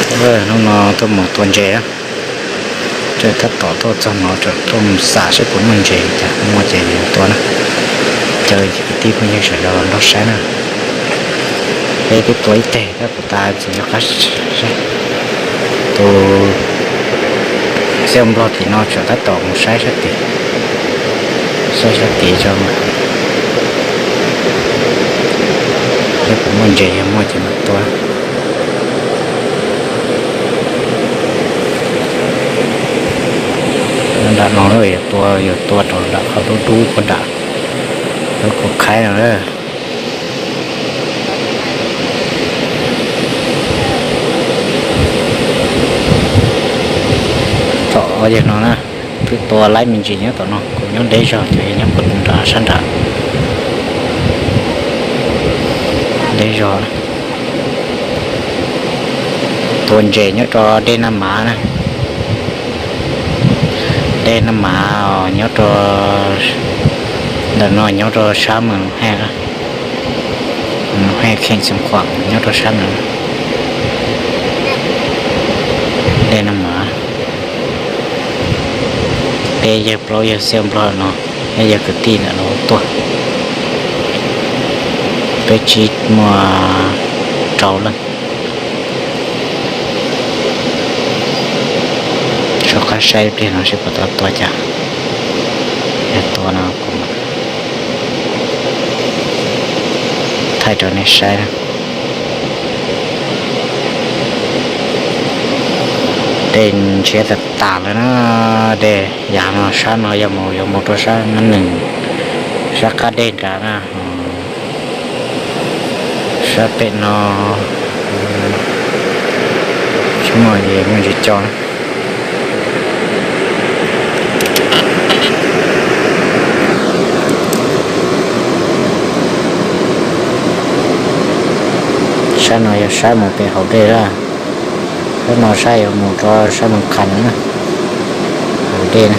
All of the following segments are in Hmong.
Hnub no tuaj mus tua ntses na, tab tom tuaj txog no tseem tuaj mus xam saib puas muaj ntses, cas muaj ces yuav tua na. Caw kwv tij phooj ywg sawv daws nrog saib na. Peb twb tua ib teg tab puas tas tsis nco qab. Tus xib hwb Nplog tim no tseem tab tom mus saib sab tid, saib sab tid tso, saib puas muaj ntses, yog muaj ces mam tua. Nram no yuav tua, yuav tua rau nram qhov dub dub puag nram lub kaum khaib no na. Thaum yog no na, twb tua laib me ntsis nyob tom no, kuv nyob deb zog ces nyob puag nram sab nram deb zog. Tua ntses nyob rau dej Naj Mav na, dej Naj Mav nyob rau, ntawm no nyob rau sab Moos Haj, Moos Haj kheej Xeev Khuam nyob rau sab no. Dej Naj Mav, peb yawg plaub yawg xib hwb Nplog no, peb yawg kwv tij ntawm no tuaj, peb tsib muaj rau leej. Rov qab saib pliag no seb puas tau tua cas. Yog tua no kuv thaij rau nej saib na. Dej ntshiab tas tas lawm na, dej yav no sab no yog mus yuav mus rau sab Nab Nees, sab qab dej nrad na. Sab pem no tsis muaj, muaj ntsis co na. Sab no yog sab mus pem hauv dej lawm, sab no sab yuav mus rau sab Moos Khas na, hauv dej na.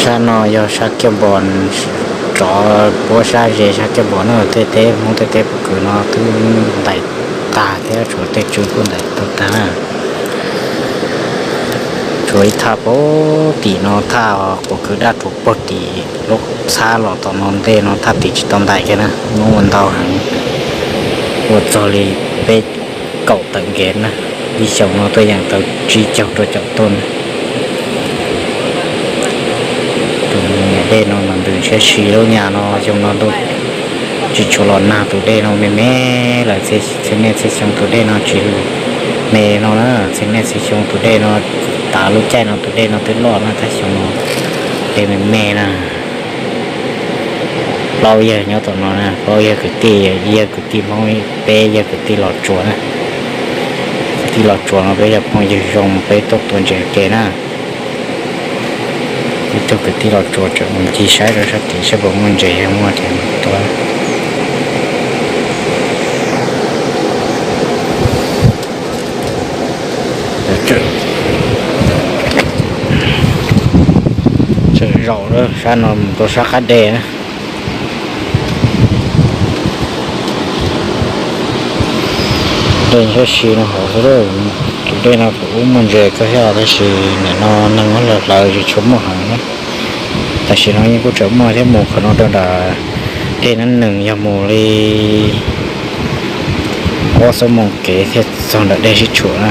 Sab no yog sab Kiaj Npos, rov puab sab ze sab Kiaj Npos na. Tej teb Hmoob tej teb pob kws no twb ntais tag thiab, tshuav tej tswv kuj ntais tau tag na. Tshuav ib thaj puag tim no, thaj quas kws daj rhuv puag tim lub txhab los tom no ntej no, thaj tim tsis tau ntais kiag na, Hmoob ua ntau heev, ua txog li peb kaum tawm nkev na, ib xyoos no tuaj yeem tau tsib caug rau caum tuj na. Tus niam dej no mas ntws ntshiab si lub nyam no, xyoo no tsis tshua los nag, tus dej no me me lawm, txhia niaj txhia xyoo tus dej no tsis me no na, txhia niaj txhia xyoo tus dej no, tav lub caij no tus dej no twb loj na, tab xyoo no dej me me na. Plaub yawg nyob tom no na, plaub yawg kwv tij, ib yawg kwv tij Hmoob, peb yawg kwv tij Los Tsuas na. Kwv tij Los Tsuas no peb yog phooj ywg zoo, peb tuaj tua ntses ua ke na. Ib tug kwv tij Los Tsuas tseem mus ncig saib rau sab tid saib puas muaj ntses, yog muaj ces tua. Tseem zaum sab no mus rau sab qab dej na. Dej ntshiab si no hauv xwb, tus dej no kuj muaj ntses kawg thiab tab sis nim no neeg muab hlawv hlawv tsis tshua muaj heev na. Tam sim no yeej kuj tseem muaj thiab, mus qhov no rau nram dej Nab Nees yog mus li ob xuab moos kev thiaj txog nram dej sib tshuam na.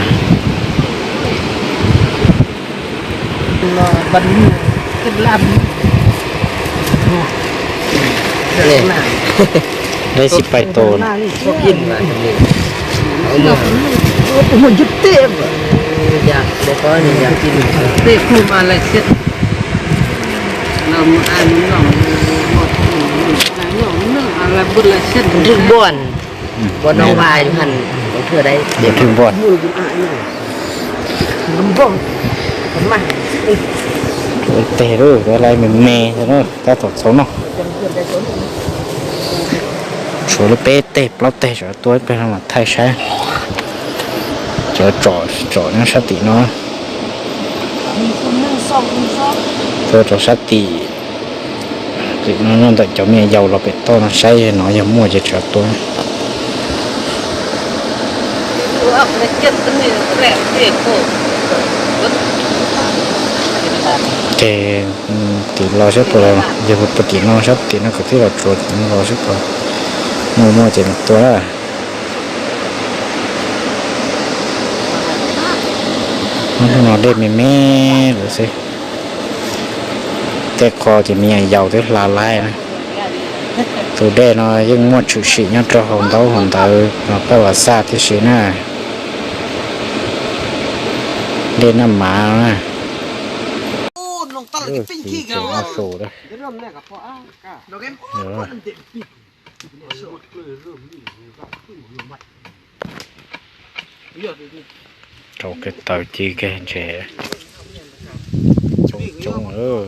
Lawv tsis pais tos. Nrwg npua, npua no va hab nrwg npua. Ib teg lub lais me me, tab tom txhaum no. Tshuav lub peb teg plaub teg, tsam tua ib pliag no mam thaij saib. Cov tsom nyob sab tim no, tua rau sab tim Tim no nyob ntawm cov me nyuam yaus los pem toj no saib no yog muaj ces tso tua. Ces tim los saib puas, yog puag tim no, saib tim no kom tij los tsuav tim no los saib puas muaj, muaj ces mus tua na. Hnub no dej me me lawm xwb. Tej qho ces me nyuam yaus twb hla laib na. Tus dej no yeej muaj tshwm sim nyob rau hauv ntaub hauv ntawv no pab vas xaj tib si na. Dej Naj Mav na. Tus no su rau kiag taws ci kiag ntses coob coob lawm.